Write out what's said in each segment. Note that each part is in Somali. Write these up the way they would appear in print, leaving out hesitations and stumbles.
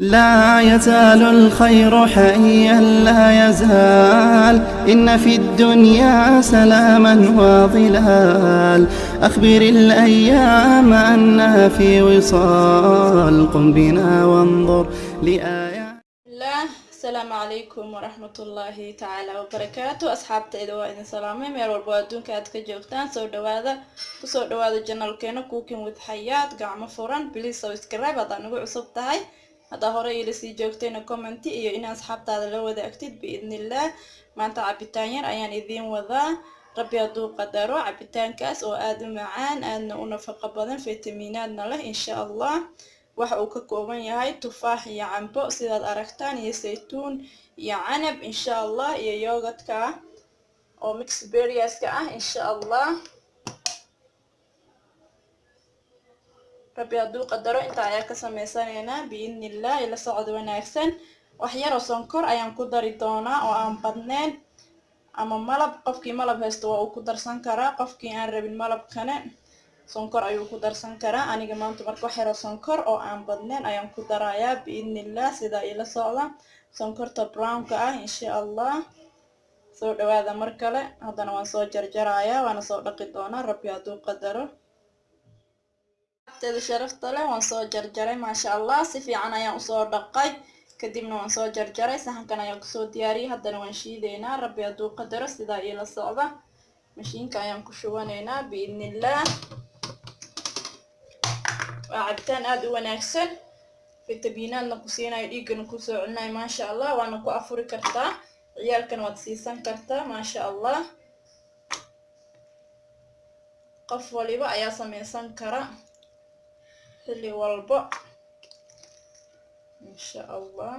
لا يزال الخير حيا لا يزال، إن في الدنيا سلاما وظلال. أخبر الأيام أنا في وصال، قم بنا وانظر لآيات. Lah, asalaamu calaykum waraxmatullaahi tacaala wabarakaatu. Asxaabtayda, waa idin salaamay meel walbo adduunka aad ka joogtaan. Soo dhawaada, kusoo dhawaada channelkeena Cooking with Xayaat. Gacmo furan, please subscribe haddaa nagu cusub tahay. Haddaa hore ila sii joogtayna, comment iyo in asxaabtaada la wadaagtid biidnillaah. Maanta cabitaan yar ayaan idiin wadaa, Rabbi hadduu qadaro. Cabitaankaas oo aada u macaan, aadna u nafaqo badan, fitamiinaadna leh, insha Allah. Waxa uu ka kooban yahay tufaax iyo cambo, sidaad aragtaan, iyo saytuun iyo canab, insha Allah, iyo yogurtka oo mix berrieska ah, insha Allah, Rabbi hadduu qadaro. Intaa ayaa ka sameysanaynaa biidnillah. Ila socod wanaagsan. Wax yaroo sonkor ayaan ku dari doonaa oo aan badneyn, ama malab. Qofkii malab haysto waa uu ku darsan karaa, qofkii aan rabin malabkane sonkor ayuu ku darsan karaa. Aniga maanta marka wax yaroo sonkor oo aan badneyn ayaan ku darayaa biidnillah. Sidaa ila socda, sonkorta brownka ah, insha Allah. Soo dhawaada mar kale. Haddana waan soo jarjarayaa, waana soo dhaqi doonaa, Rabbi hadduu qadaro. Teeda sharafta leh, waan soo jarjaray, maasha Allah. Si fiican ayaan usoo dhaqay, kadibna waan soo jarjaray, saxankan ayaan kusoo diyaariyay. Haddana waan shiideynaa, Rabbi hadduu qadaro. Sidaa iila socda, mashiinka ayaan ku shubanaynaa biidnillah. Waa cabitaan aada u wanaagsan, fitamiinaadna ku siinayo, dhiiggana kusoo celinayo, maasha Allah. Waana ku afuri kartaa, ciyaalkana waad siisan kartaa, maasha Allah. Qof waliba ayaa sameysan kara xilli walbo, insha Allah.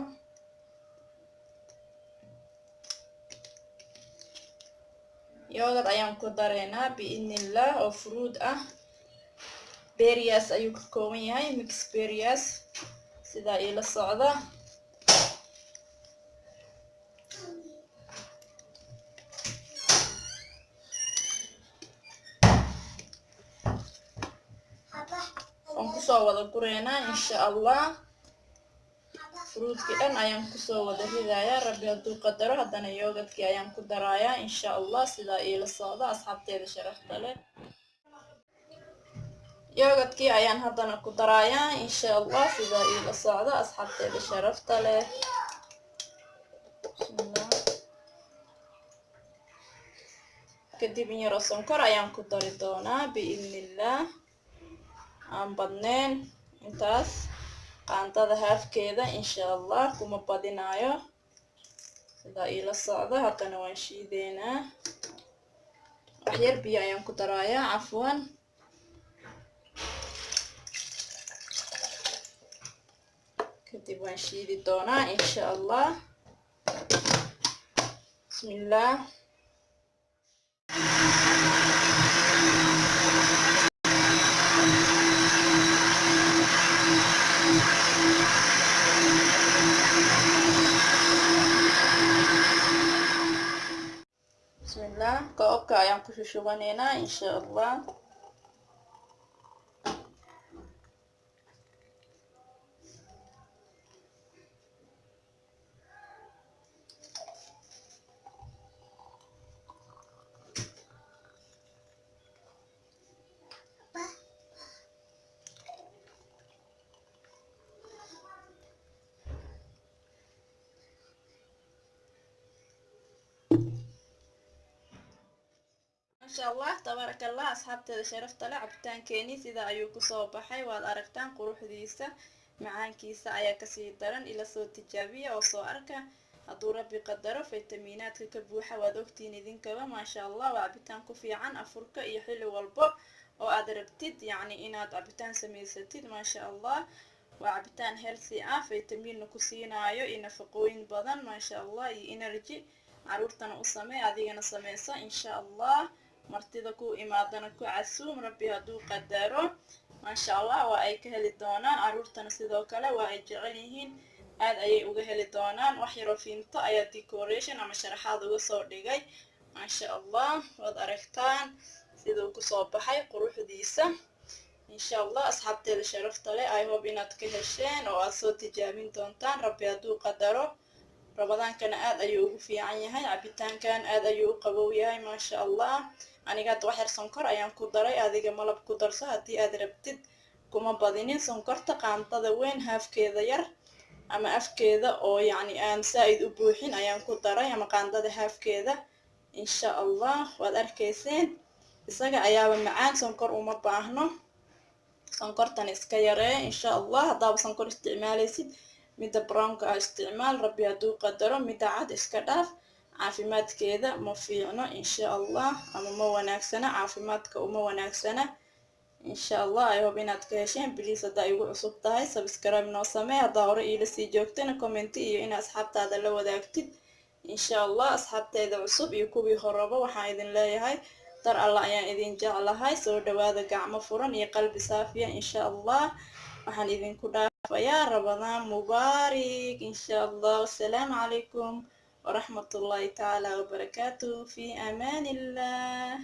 Yogurt ayaan ku dareynaa biidnillah oo fruit ah. Berries ayuu ka kooban yahay, mix berries. Sidaa iila socda. Waan kusoo wada gureynaa, insha Allah. Fruitkii dhan ayaan kusoo wada ridayaa, Rabbi hadduu qadaro. Haddana yogurtkii ayaan ku darayaa, insha Allah. Sidaa iila socda, asxaabteeda sharafta leh. Yogurtkii ayaan haddana ku darayaa, insha Allah. Sidaa iila socda, asxaabteeda sharafta leh. Bismillah. Kadib in yaroo sonkor ayaan ku dari doonaa biidnillah, aan badneyn, intaas qaandada haafkeeda, insha Allah. Kuma badinaayo. Sidaa iila socda. Haddana waan shiideynaa. Waxyar biyo ayaan ku darayaa, cafwan. Kadib waan shiidi doonaa, insha Allah. Bismillah. Bismillah. Koobka ayaan ku shushubaneynaa, insha Allah. Maasha Allah, tabaaraka Allah. Asxaabteeda sharafta leh, cabitaankeeni sida ayuu kusoo baxay. Waad aragtaan quruxdiisa, macaankiisa ayaa kasii daran. Ila soo tijaabiya oo soo arka, hadduu Rabbi qadaro. Fitamiinaadka ka buuxa waad ogtihiin idinkaba, maasha Allah. Waa cabitaan ku fiican afurka iyo xilli walbo oo aad rabtid, yacni, inaad cabitaan samaysatid, maasha Allah. Waa cabitaan healthy ah, fitamiinna ku siinaayo iyo nafaqooyin badan, maasha Allah, iyo energy. Caruurtana u samee, adigana sameysa, insha Allah. Martida ku imaadana ku casuum, Rabbi hadduu qadaro. Maasha Allah, waa ay ka heli doonaan. Caruurtana sidoo kale waa ay jecel yihiin, aad ayay uga heli doonaan. Wax yaroo fiinto ayaa decoration ama sharaxaad uga soo dhigay, maasha Allah. Waad aragtaan siduu kusoo baxay quruxdiisa. Insha Allah, asxaabteeda sharafta leh, I hope inaad ka hesheen oo aad soo tijaabin doontaan, Rabbi hadduu qadaro. Ramadaankana aad ayuu ugu fiican yahay cabitaankan, aad ayuu u qabow yahay, maasha Allah. Aniga hadda wax yar sonkor ayaan ku daray, adiga malab ku darso haddii aad rabtid. Kuma badinin sonkorta, qaantada weyn haafkeeda yar ama afkeeda oo yacni aan saa-id u buuxin ayaan ku daray, ama qaandada haafkeeda, insha Allah. Waad arkayseen, isaga ayaaba macaan, sonkor uma baahno. Sonkortan iska yaree, insha Allah. Haddaaba sonkor isticmaalaysid, midda brownka ah isticmaal, Rabbi hadduu qadaro. Midda cad iska dhaaf, caafimaadkeeda ma fiicno, insha Allah, ama ma wanaagsana, caafimaadka uma wanaagsana, insha Allah. I hope inaad ka hesheen. Please, haddaa igu cusub tahay, subscribe noo samee. Haddaa hore iila sii joogtana, comment iyo in asxaabtaada la wadaagtid, insha Allah. Asxaabteyda cusub iyo kuwii horeba, waxaan idin leeyahay dar Allah ayaan idin jeclahay. Soo dhawaada, gacmo furan iyo qalbi saafiya, insha Allah. Waxaan idinku dhaafayaa Ramadaan mubaarik, insha Allah. Wasalaamu calaykum waraxmat ullahi tacaala wabarakaatuh. Fi amaan illah.